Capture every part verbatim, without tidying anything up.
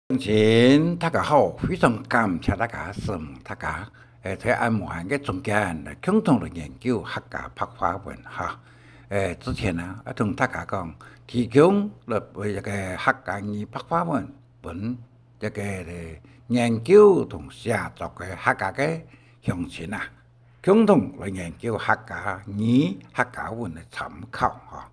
鄉親，大家好，非常感謝大家，承蒙大家，誒，在恁無閒个中間來共同來研究客家白話文哈。誒，之前啊，啊同大家講，提供了一个客家語白話文，分這个研究同寫作个客家个鄉親啊，共同來研究客家語、客家文个參考哈。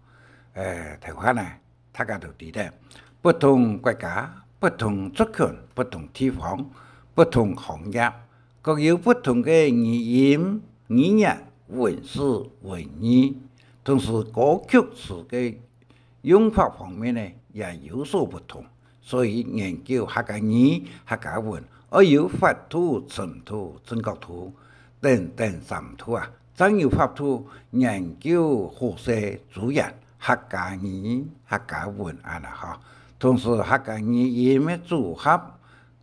誒，頭下呢， 大家都知得，不同國家、不同族群、不同地方、不同行業，各有不同个語音、語言、文字、文藝。同時，歌曲詞个用法方面呢，也有所不同。所以，研究客家語、客家文，愛有法度、程度、準確度等等三度啊，正有法度研究好勢鑽研 客家語、客家文恁呢吼。同時，客家語音个組合，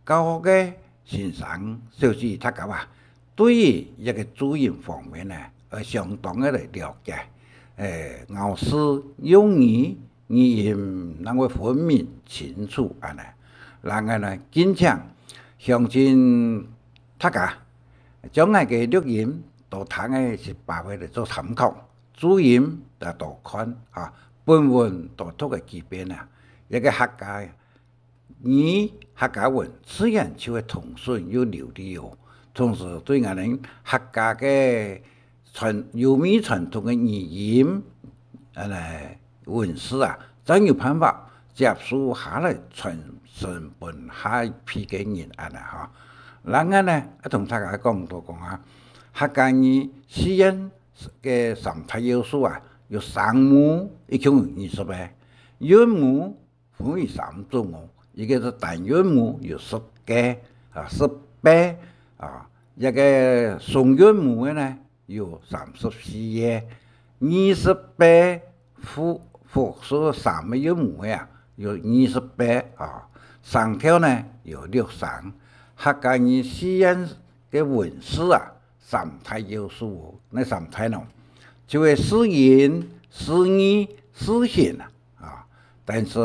教學个先生、小姐大家啊，對於這个注音方面呢，愛相當个來了解。誒，咬字、用語、語音能夠分明清楚恁呢。然後呢，敬請鄉親大家將𠊎个錄音多聽个一擺仔來做參考。 注音也多看啊，本文多讀个幾遍啊，這个客家語、客家文自然就會通順又流利哦。同時對𠊎等客家个傳，優美傳統个語音，呃，文字啊，正有辦法接受下來傳承分下一輩个人恁呢吼。另外呢，啊同大家講到講啊，客家語雖然 个三大要素啊，有聲母，一共有二十个；韻母分為三種哦，一个係單韻母，有十个，啊，十八，啊，一个雙韻母个呢，有三十四个，二十八複，複數三个韻母个啊，有二十八，啊，聲調呢，有六聲。客家語雖然个文字啊， 三大要素，哪三大呢？就係字音、字義、字形啊。啊，但是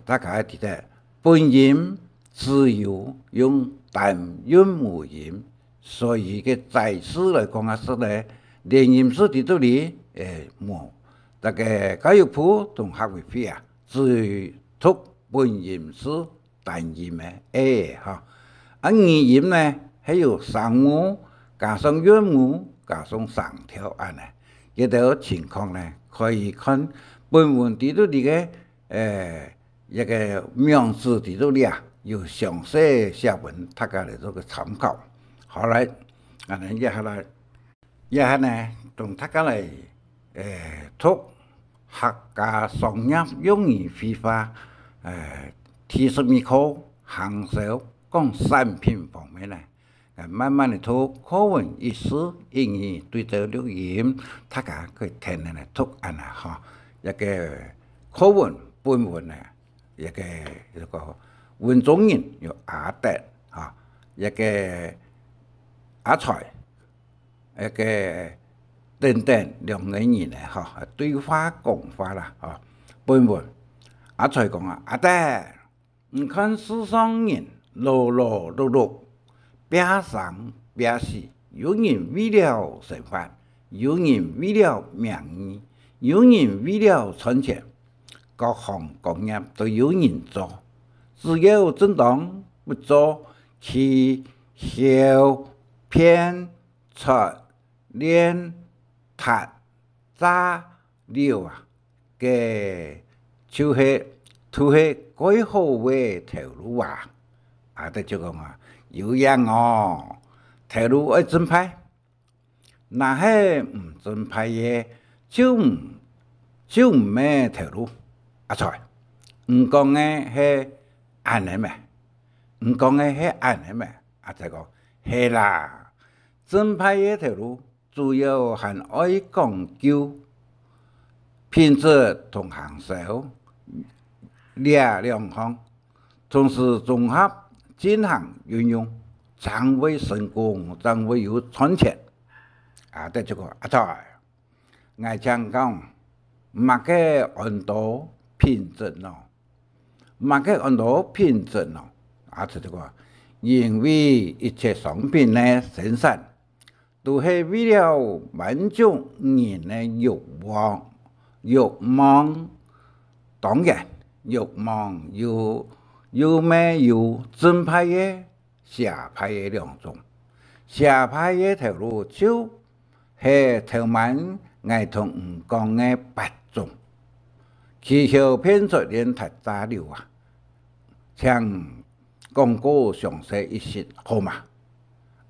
大家愛知得，本音只有用單韻母音，所以个在字來講啊，係呢，連音字在肚裡，誒，無。大家教育部同客委會啊，只讀本音字 單音个，誒，吼。啊，語音呢，係有聲母，加上韻母，加上聲調恁呢。這兜情況呢，可以看本文在肚裡个，誒，一个網址在肚裡啊，有詳細寫文，大家來做个參考。好，來，恁呢接下來 這下呢，同大家來，誒，讀客家商業用語會話，誒，第十二課，行銷講產品方面呢，誒，慢慢仔讀，課文一字一語對照錄音，大家可以跈等來讀恁呢吼。這个課文本文呢，這个，這个文中人有阿德，吼，這个阿財， 一个等等兩个人呢，吼，對話講話啦，吼。本文，阿財講啊：「阿德，你看世上人勞勞碌碌，拚生拚死，有人為了生活，有人為了名譽，有人為了賺錢，各行各業都有人做。只要正當不做，去後騙、 出、練、踢、詐、溜啊，該就係，就係蓋好个頭路啊。」阿德就講啊：「有影哦，頭路愛正派，若係毋正派个，就毋，就毋係頭路。」阿財，你講个係恁呢咩？你講个係恁呢咩？阿財講：「係啦，正派个頭路 主要還愛講究品質同行銷這兩項，同時綜合進行運用，正會成功，正會有賺錢。」啊，這就講：「阿財，𠊎請講，麼个安到品質呢？」麼个安到品質呢？阿財就講：因為一切商品个生產，都係為了滿足人个慾望，慾望。當然，慾望有，又乜有正派个、邪派个兩種。邪派个頭路就係頭滿𠊎同你講个八種，其後變出連忒炸流啊！請講過詳細一息好嗎？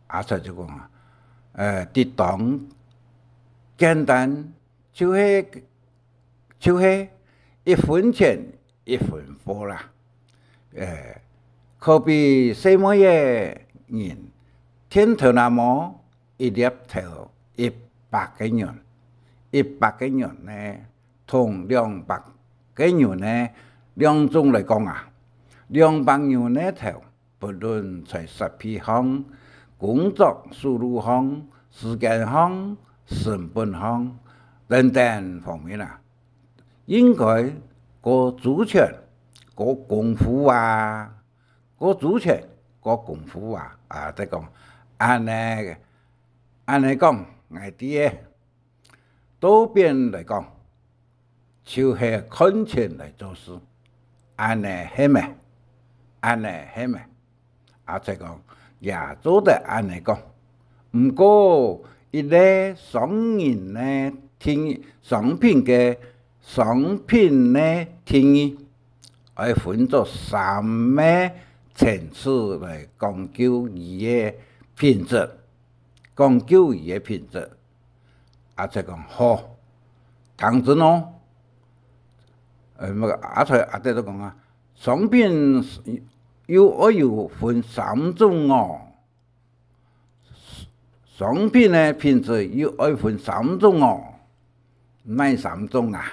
阿財就講啊：呃，這當簡單，就係，就係一分錢一分貨啦。呃，可比細妹仔人，甜頭那毛，一粒頭一百個銀，一百個銀呢，同兩百個銀呢，兩種來講啊，兩百銀个頭，不論在設備項、工作速度項、時間項、成本項等等方面啊，應該較周全、較功夫啊，較周全、較功夫啊。啊，再講，恁呢，恁呢講，𠊎知个。倒反來講，就係看錢來做事，恁呢係無？恁呢係無？阿財講：也做得恁呢講。毋過，一個商人个定，商品个，商品个定義，愛分做三個層次來講究佢个品質，講究佢个品質。阿財講：好，聽真哦。呃，該个阿財阿爹就講啊：商品又愛有分三種哦。商品个品質又愛分三種哦。哪三種啊？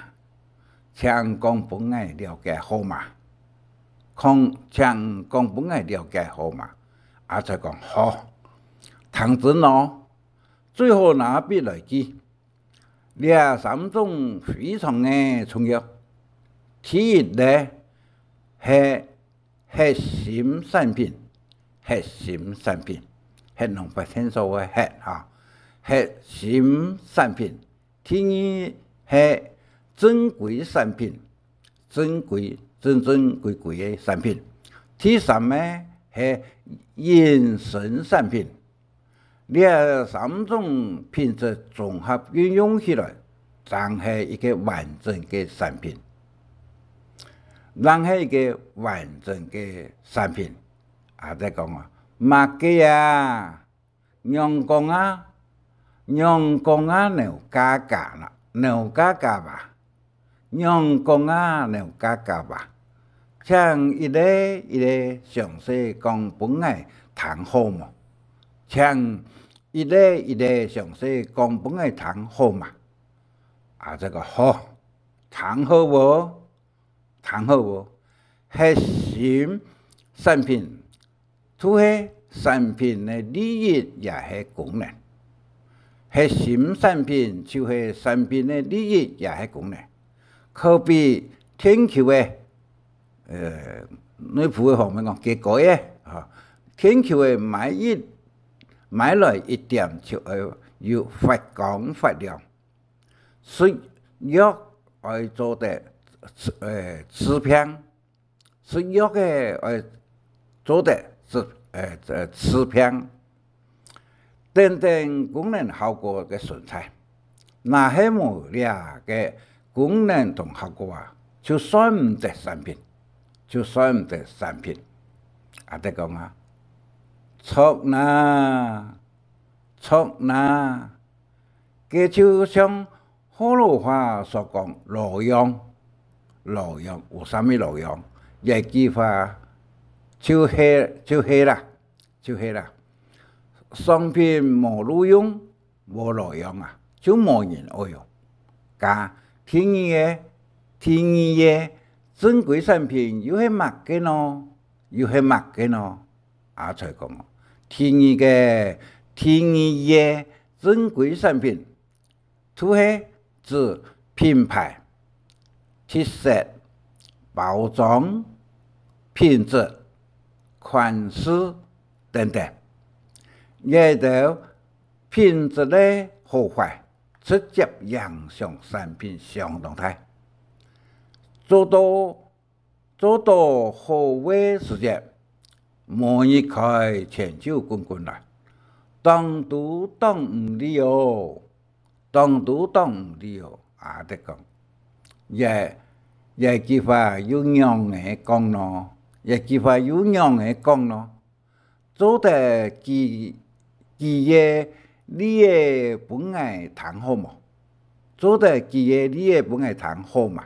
請講分𠊎了解好嗎？講，請講分𠊎了解好嗎？阿財講：好，聽真哦。最好拿筆來記。這三種非常个重要。第一呢，係核心產品，核心產品，核農發電所个核哈，核心產品。第二係正規產品，正規，正正規規个產品。第三呢係衍生產品。 這三種品質綜合運用起來，正係一個完整个產品，正係一個完整个產品。啊，再講啊，麼个啊，仰講啊，仰講啊，樓價價啦，樓價價吧。 仰講啊，樓價價啊？請一個一個詳細講分𠊎聽好無？請一個一個詳細講分𠊎聽好嗎？啊，這个好，聽好無？聽好無？核心產品 就係產品个利益也係功能。核心產品就係產品个利益也係功能。可比電球个，呃，內埔个方面講，結果个，哈，電球个買一，買來一點就愛有發光發亮。食藥愛做得，呃，治病， 食藥个愛做得治，呃，呃，治病，等等功能效果个存在。若係無這个功能同效果啊，就算毋得產品，就算毋得產品。啊，得講啊，著啦，著啦， 該就像學老話所講路用，路用，有啥物路用？這句話就係，就係啦，就係啦。商品無路用，無路用啊，就無人愛用。該第二个，第二个，正規產品又係麼个呢？又係麼个呢？阿財講哦，第二个，第二个正規產品， 就係指品牌、特色、包裝、品質、款式等等。這兜品質个好壞，直接影響產品相當大。做到，做到好个時節，無一開錢就滾滾來，擋都擋毋離哦。擋都擋毋離哦。阿德講：「這，這句話又仰仔講呢？這句話又仰仔講呢？做得舉，舉個例仔分𠊎聽好無？做得舉個例仔分𠊎聽好無？」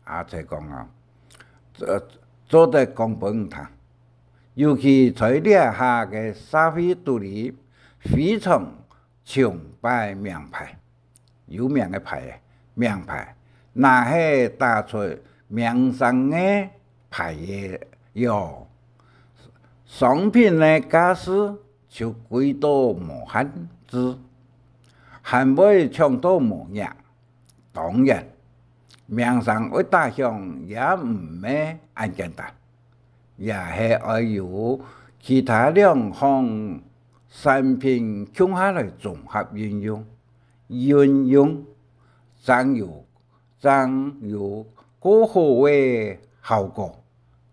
阿財講啊：「做，做得講分你聽。尤其在這下个社會肚裡，非常 崇拜名牌，有名个牌仔，名牌，若係打出名聲个牌仔喲，商品个價數就貴到無限制，還會搶到無影。當然，名聲愛打響也毋係恁簡單，也係愛有其他兩項產品共下來綜合運用，運用，正有，正有較好个效果，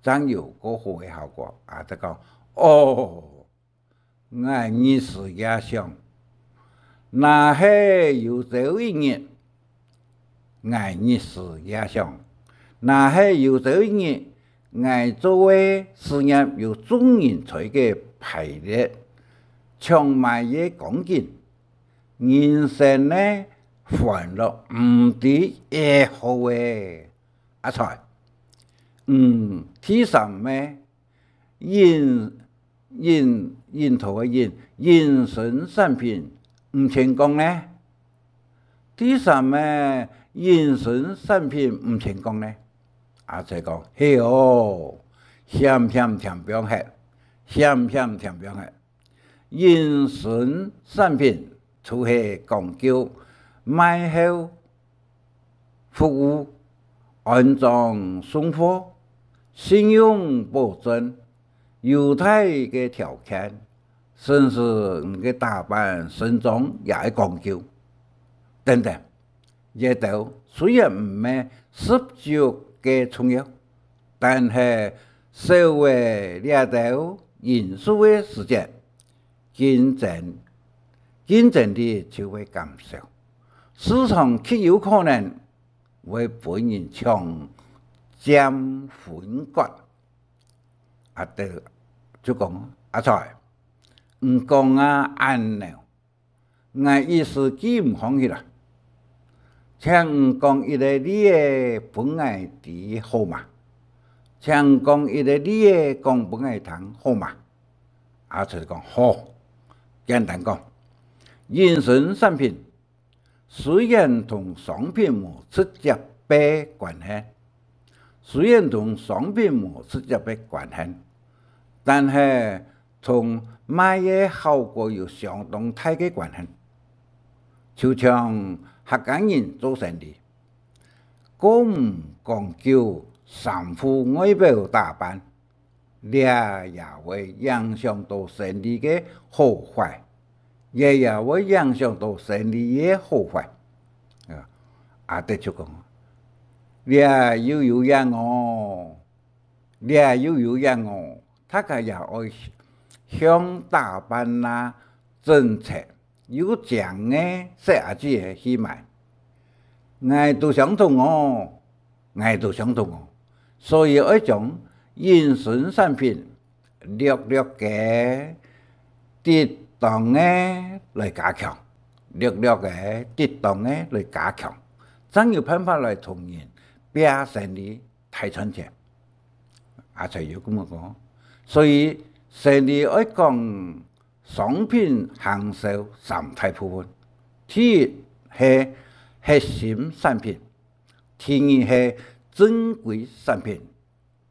正有較好个效果。」阿德講：「哦， 𠊎日思夜想，若係有朝一日，𠊎日思夜想，若係有朝一日，𠊎做个事業有眾人才个排列，搶買个光景，人生个歡樂毋知幾好仔。」阿財，嗯，第三个， 隱，隱，隱頭个隱，隱身產品毋成功呢？第三个，隱身產品毋成功呢？阿財講：「係哦，險險添放忒，險險添放忒。」隱身產品就係講究賣後 服務、安裝送貨、信用保證、優待个條件，甚至你个打扮、身裝也愛講究，等等。這兜雖然毋係十足个重要，但係少了這兜因素个時節， 競爭，競爭力就會減少，市場極有可能會分人搶佔分割。阿德就講：「阿財，你講啊恁樣，𠊎一時記毋䟘去啦。請你講一個例仔分𠊎知好嗎？請你講一個例仔講分𠊎聽好嗎？」 阿財講：「好，簡單講，隱身產品雖然同商品無直接个關係，雖然同商品無直接个關係，但係同賣个效果有相當大个關係。就像客家人做生理，過毋講究衫褲外表打扮， 這也會影響到生理个好壞，這也會影響到生理个好壞。」啊，阿德就講：「這又有影哦，這又有影哦，大家也愛向打扮啊、整齊、 有靚个細阿姊仔去買。」「𠊎都相同哦，𠊎都相同哦。」所以愛將隱身產品略略个、適當个來加強，略略个、適當个來加強，正有辦法來同人拚生理大賺錢。阿財又這麼講，所以生理愛講 商品行銷三大部分。第一係核心產品，第二係正規產品，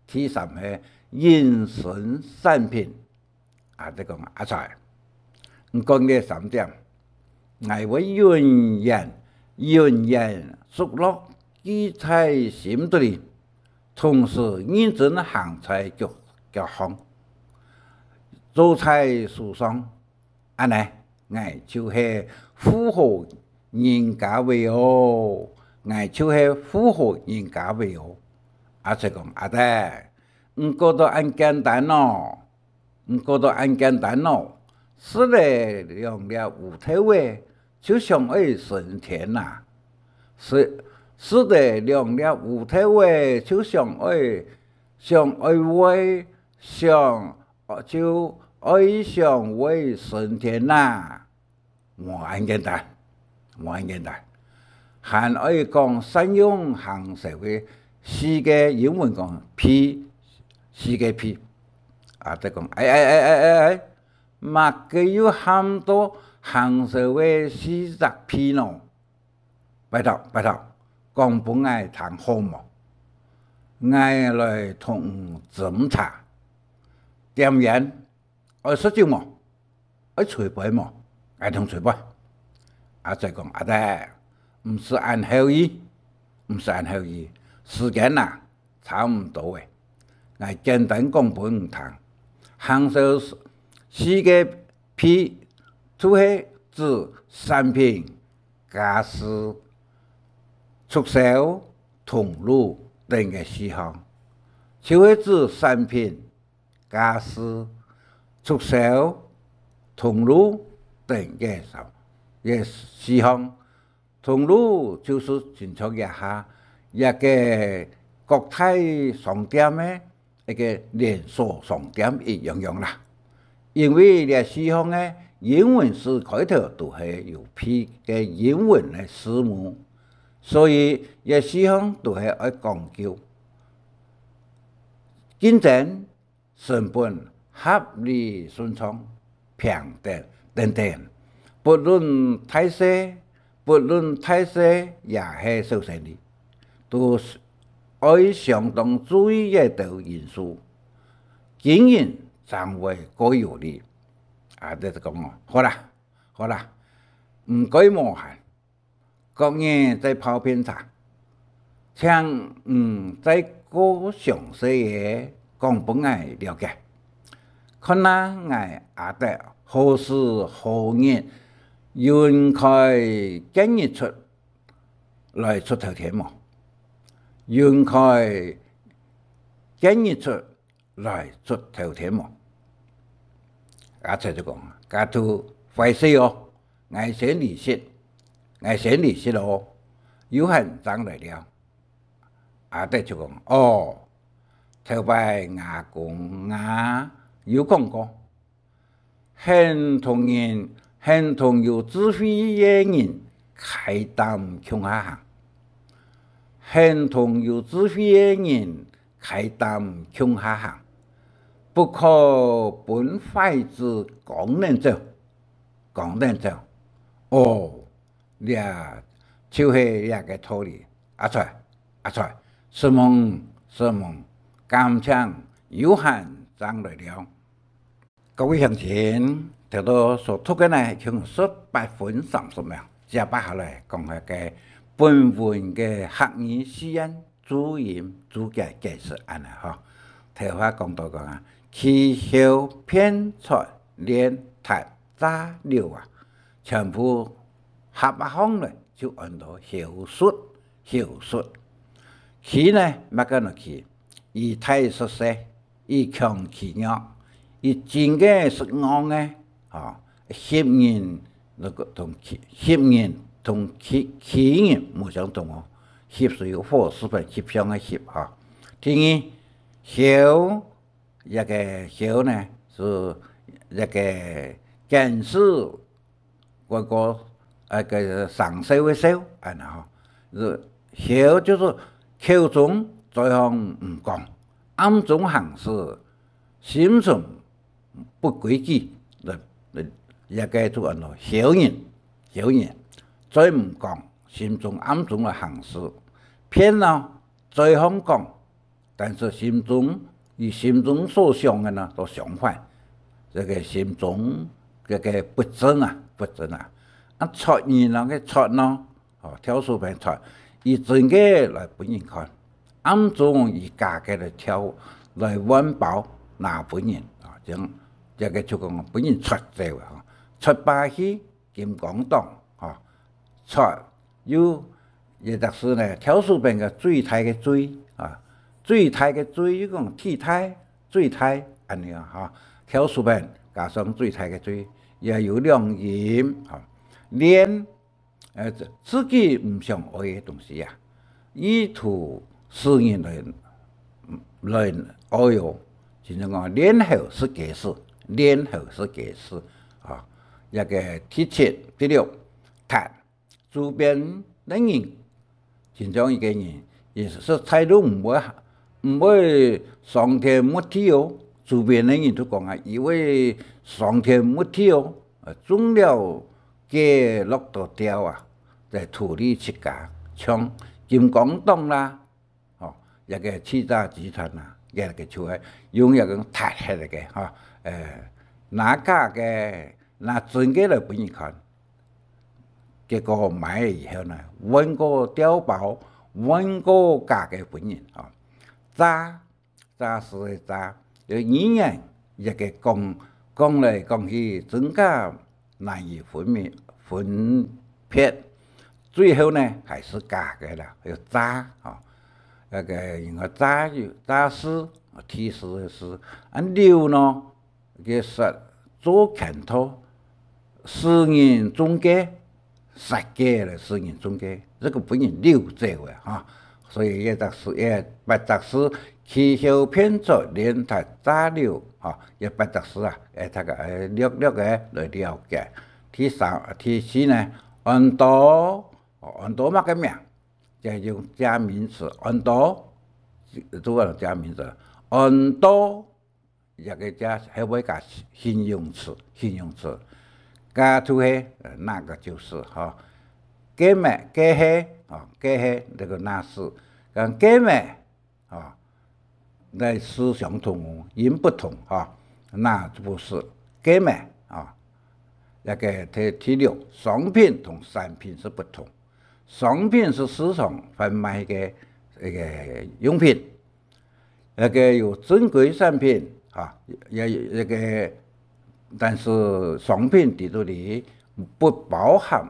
第三係隱身產品。啊，就講阿財，你講這三點，𠊎會永遠、永遠熟絡記在心肚裡。同時認真行在腳，腳項，走在樹上。恁呢，𠊎就係符合人家話哦，𠊎就係符合人家話哦。」阿財講：「阿弟，你講到恁簡單哦，你講到恁簡單哦，食了兩粒烏豆仔，就想愛升天啦。食，食了兩粒烏豆仔，就想愛，想愛會，想，就愛想會升天啦。」無恁簡單，無恁簡單。還愛講善用行銷个四個英文講P，四個P。阿弟講：「哎哎哎哎哎哎，麼个又喊到行銷个四隻P呢？拜託，拜託，講分𠊎聽好無？𠊎來同你斟茶。」店員：「愛食酒無？愛吹杯無？𠊎同吹杯。」阿財講：「阿弟，毋使恁厚意，毋使恁厚意，時間啊，差毋多咧。𠊎簡單講分你聽，行銷四個P，就係指產品、價數、促銷、通路等个四項，就係指產品、 價數、促銷、通路等个事，个事項。通路就係親像這下，這个各大商店个一个連鎖商店一樣樣啦。因為這四項个英文字開頭都係有P个英文个字母，所以這四項都係愛講究。競爭、 成本、合理順暢、平等等等，不論大細，不論大細也係小生理，都愛相當注意這兜因素，經營正會較有利。」阿弟講哦：「好啦，好啦，毋該無閒， 各人再泡片茶，請你再過詳細个講分𠊎了解。看啊𠊎阿弟何時何日，允開該日出來出頭天無？允開該日出 來出頭天無？」阿財就講：「該就壞勢哦，𠊎先離席，𠊎先離席哦，有閒正來尞。」阿弟就講：「哦，頭擺吾公吾有講過， 肯同人，肯同有智慧个人㧡擔共下行。肯同有智慧个人㧡擔共下行，不可分壞子扛等走，扛等走。」哦，這就係這个道理。阿財，阿財，承蒙，承蒙，感謝，有閒正來尞。 各位鄉親，頭到所讀个呢，共十八分三十秒，接下來講該个本文个客語四縣注音註解解釋恁呢吼。頭下講到講啊，其後片材、鍊、塔、柵、樓啊，全部合啊項來，就安到後述，後述。其呢，麼个呢其？以大食細， 以強欺弱，以真个食硬个，吼，翕人，該个同欺，翕人同欺，欺人無相同哦。翕係有火字邊翕相个翕，吼。第二，後，這个後呢，係這个簡史 該个，該个生鏽个鏽，恁呢吼。係，後就係口中嘴項毋講，暗中行事，心存不規矩，這，這，這个就安到後人，後人，嘴毋講，心中暗中來行事。片哦，嘴項講， 但是心中，佢心中所想个呢，都相反。這个心中，這个不正啊，不正啊。啊，撮人呢，个撮呢，哦，挑手邊撮，佢真个來分人看。暗中以假个來條，來換包拿分人啊，這樣，這个就講分人出走啊，吼，出把戲金光黨，吼，出又也就是呢，挑手边个最大个最啊，最大个最又講最大，最大恁樣啊，吼，挑手边加上最大个最，也有兩音，吼，連 呃，自，自己毋想愛个東西啊，意圖使人來，來愛哦，就係講連喉舌結舌，連喉舌結舌啊，這个第七、第六，忒，周邊个人，親像一个人，佢實在都毋會，毋會傷天沒地哦，周邊个人都講啊，佢會傷天沒地哦，呃，中了 个落到吊啊，在土地自家，像金光黨啦，吼，這个欺詐集團啊，這个就係用這个忒忒个，吼，呃，拿假个，拿真个來分人看。結果買了以後呢，換過調包，換過假个分人，吼，詐 詐屍个詐，有語言，一个講，講來講去，真假難以分明，分別。最後呢，還係假个啦，有詐，吼。該个應該詐有，詐屍，第四个屍。啊，溜呢， 个實做圈套，使人中計，設計來使人中計，這个分人溜走个哈。所以這隻字，這八隻字，欺哄騙財，連忒詐溜，哈，這八隻字啊，誒，大家誒略略个來了解。第三、第四呢，安到，哦，安到麼个名？就用假名詞，安到，做个假名詞，安到 這个加後尾加形容詞，形容詞。該就係，呃，那个就是，吼。該乜，該係，吼，該係，這个那是。講該乜，吼，該是相同哦，音不同，吼，那就不是。該乜，吼，這个第，第六，商品同產品係不同。商品係市場販賣个一个用品， 該个有正規產品，哈，也有該个，但是商品裡肚裡不包含，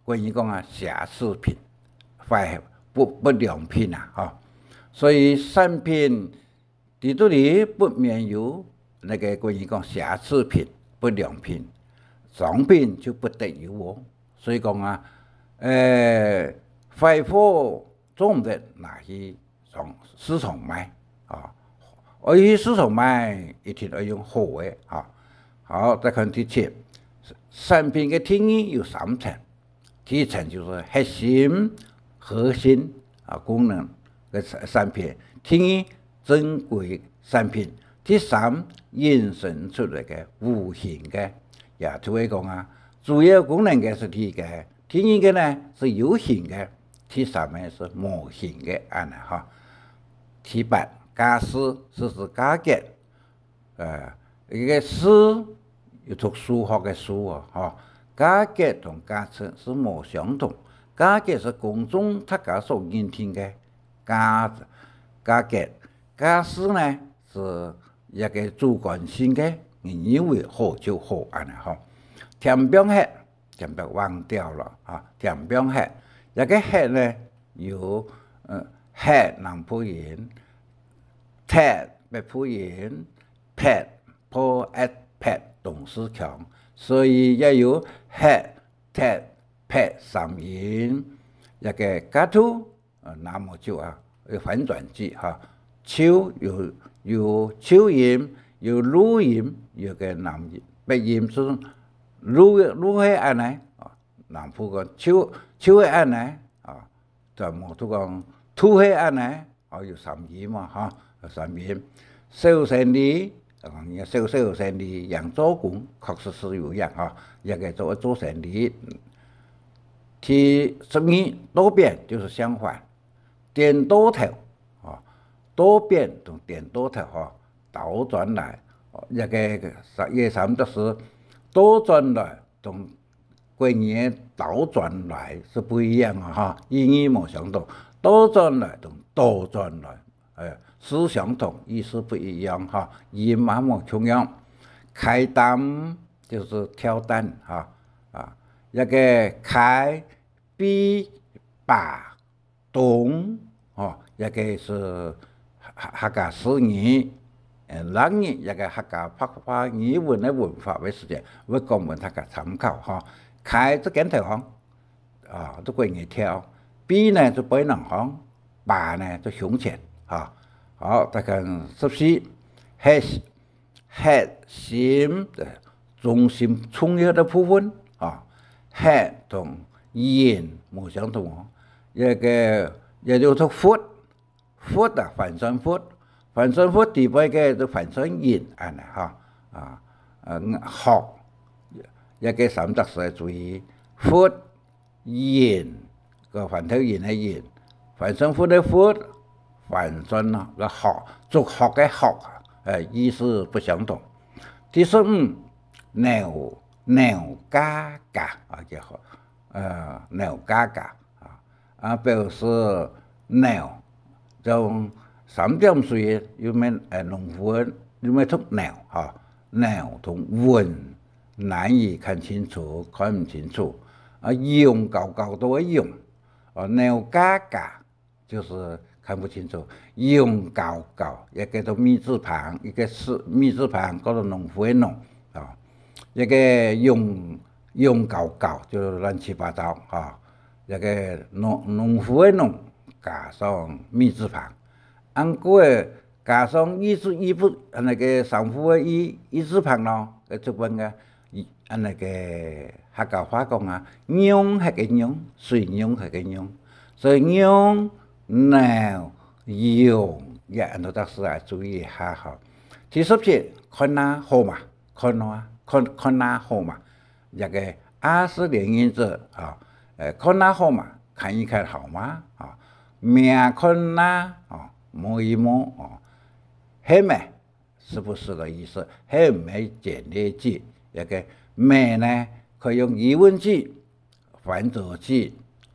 國語講啊，瑕疵品，壞，不，不良品啊，哈。所以產品裡肚裡不免有該个國語講瑕疵品、不良品，商品就不得有哦。所以講啊，呃，壞貨 做毋得拿去上市場賣，啊，愛去市場賣，一定愛用好个，啊。好，再看第七，產品个定義有三層，第一層就係核心，核心，啊，功能个產，產品，第二，正規產品，第三，引申出來个無形个，也就係講啊，主要功能个係第一个， 第二个呢，係有形个，第三个係無形个，恁呢吼。第八，價數係指價格，呃，一个數，有讀數學个數哦，吼。價格同價值係無相同，價格係公眾大家所認定个價，價格，價數呢，係一个主觀性个，你認為好就好，恁呢吼。添放忒， 添放忘掉了啊，添放忒。這个忒呢，有，呃，忒南部音，忒北部音，撇，p、et，撇東勢腔，所以也有忒、忒、撇三音。這个角度 呃，那麼就啊，有反轉句哈。就有，有就音，有錄音，有个南音，北音係錄，錄係恁呢，啊，南部講就，就係恁呢，啊，全部都講就係恁呢，啊，有三音嘛，哈，有三音。小生理，啊，小小生理，樣做工，確實係有樣哈，也可以做，做生理。第十二，倒反就係相反。 顛倒頭，哦，倒反同顛倒頭，吼，倒轉來，哦，這个十一个三隻字，倒轉來同國語个倒轉來係不一樣个，吼，意義無相同。倒轉來同倒轉來，哎，字相同，意思不一樣哈，音嘛無共樣。開擔就係吊擔哈，啊，這个開、比、把、 東，吼，這个係客，客家字語，呃，另外一个客家白話語文个文法个時節，會講分大家參考，吼。開就肩頭項，啊，就歸人跳。比呢就背囊項，把呢就胸前，哈。好，再看十四，核 核心，呃，中心重要个部分，啊，核同仁無相同哦。這个，也就係佛，佛啊，翻身佛，翻身佛底背个就翻身仁，恁呢哈，啊，呃，學，這个三隻字愛注意，佛、仁，个翻頭仁个仁，翻身佛个佛，翻身个學，祝福个福，呃，意思不相同。第十五，樓，樓價價啊，叫，呃，樓價價啊，啊，表示樓，像三點水又咩，呃，農夫又咩讀樓哈，樓同文難以看清楚，看毋清楚。啊，湧高高个湧， 哦，樓價價就係看不清楚，湧高高，一个都米字旁，一个係米字旁，叫做農夫个農，哦，一个湧，湧高高，就亂七八糟，哦，一个農，農夫个農，加上米字旁。恁過个 加上一字一不，恁呢个上副个一，一字旁咯，个出本个，一，恁呢个客家話講啊，湧核个湧，水湧核个湧，所以湧、樓、湧，也恁多隻字啊，注意一下吼。第十七，看哪好嘛，看哪，看，看哪好嘛。 這个啊係連音字啊，呃，看哪好嘛，看一看好嗎？啊，摸看哪，啊，摸一摸，啊，係無？是不是的意思？係毋係簡略句？這个無呢，可以用疑問句、反駁句、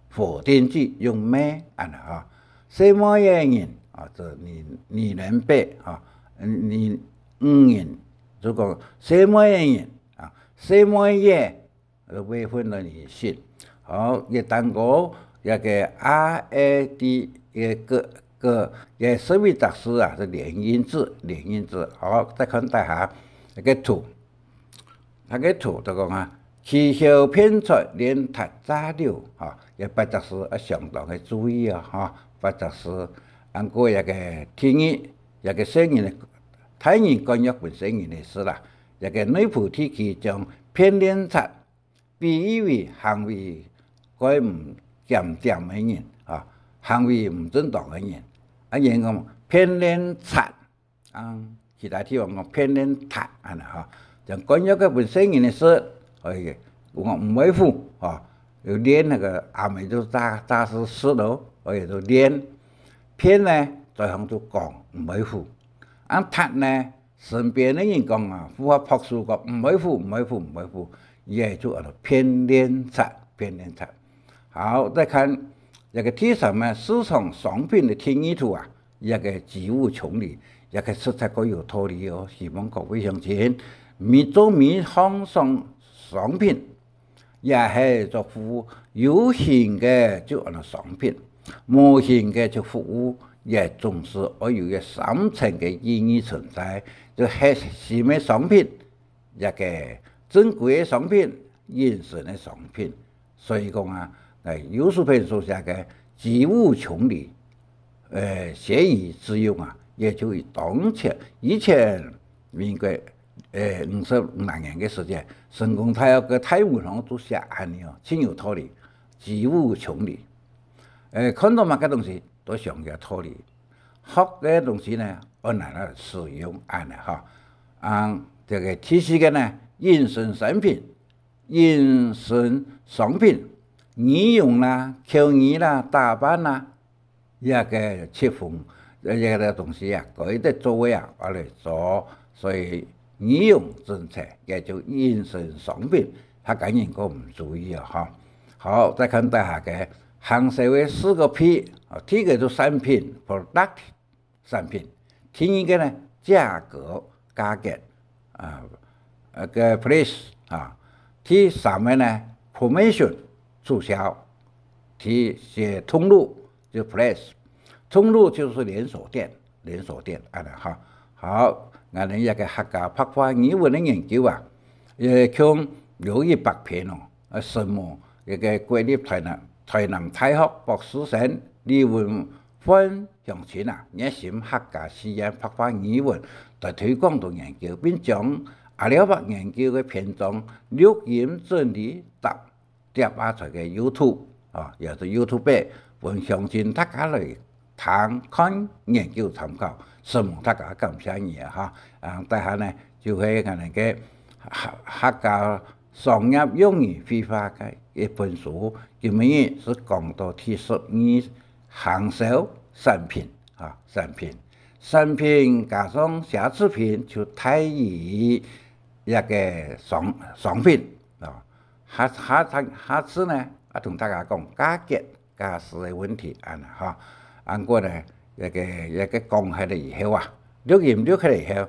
否定句，用無，恁呢啊。細妹个人啊，這女，女人輩啊，女，女人，就講細妹个人啊，細妹个 未婚个女性。好，這單个，這个a、e、d，這个，个，這十一隻字啊，係連音字，連音字。好，再看底下，這个圖，這个圖就講啊，起竅騙財連塔炸樓，吼，這八隻字啊，相當个注意啊，吼，八隻字。恁過這个第二，這个細人个，大人管約分細人个事啦，這个內埔地區將騙連賊 比喻為行為蓋毋檢點个人，啊，行為毋正當个人。啊，人講騙連賊，啊，其他地方講騙連賊，恁呢吼。像管約个分細人个事，所以講毋會赴，吼，有連該个阿姆就詐，詐屍屍咯，所以就連。騙呢，嘴項就講，毋會赴。啊，賊呢， 身邊个人講啊，附和拍手講，毋會赴，毋會赴，毋會赴，也就安到騙連賊，騙連賊。好，再看這个第三个市場商品个第二圖啊，這个居無窮理，這个實在蓋有道理哦。希望各位鄉親，你做每項商，商品， 也係做服務，有形个就安到商品，無形个就服務，也總是愛有一个深層个意義存在，就核心个商品，一个珍貴个商品，隱身个商品。所以講啊，哎，游淑萍所寫个居無窮理，呃，寫以致用啊，也就以當前，以前民國 誒，五十五六年个時節，成功大學个大文項都寫恁呢哦，盡有道理，居無窮理。誒，看到麼个東西都想佢个道理，學个東西呢，愛拿來使用恁呢吼。啊，這个第四个呢，隱身商品，隱身商品，儀容啦、口語啦、打扮啦， 這个七分，這个東西啊，該兜做个啊，愛來做，所以儀容整齊，也就隱身商品，客家人較毋注意啊，吼。好，再看底下个，行銷个四个P，啊，第一个就產品，product，產品。第二个呢，價格，價格，啊，呃，个price，啊。第三个呢，promotion，促銷。第四，通路，就place。通路就是連鎖店，連鎖店，恁呢哈。好，𠊎等這个客家白話語文个研究啊，也共有一百篇哦，呃，承蒙這个國立台南，台南大學博士生李文煥鄉親啊，熱心客家四縣白話語文來推廣同研究，並將阿廖伯研究个篇章錄音整理搭 貼啊在个YouTube，啊，也係YouTube，分鄉親大家來聽、看、研究、參考，承蒙大家，感謝你啊哈。啊，大家呢，就係𠊎等个客，客家商業用語會話个一本書，今日係講到第十二，行銷產品，啊，產品。產品加上奢侈品就大於一个商，商品，啊。 下，下，下，下次呢，啊，同大家講價格、價數个問題，恁呢哈。恁過呢，這个，這个講忒了以後啊，錄音錄忒了以後，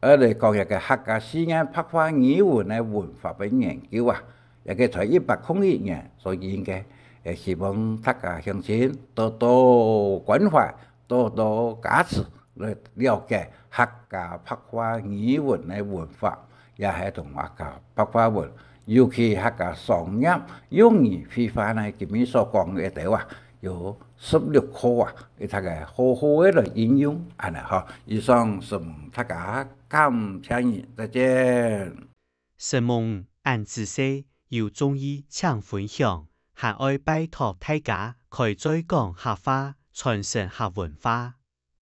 愛來講這个客家四縣白話語文个文法个研究啊，這个在一百空一年所引个，也希望大家鄉親多多關懷， 多多加持來了解客家白話語文个文法，也係同客家白話文，尤其客家商業用語會話呢，今日所講个兜啊，有十六課啊，一大家好好个來應用，恁呢哈。以上承蒙大家，感謝你，再見。承蒙恁仔細，有中意請分享，還愛拜託大家開嘴講客話，傳承客文化。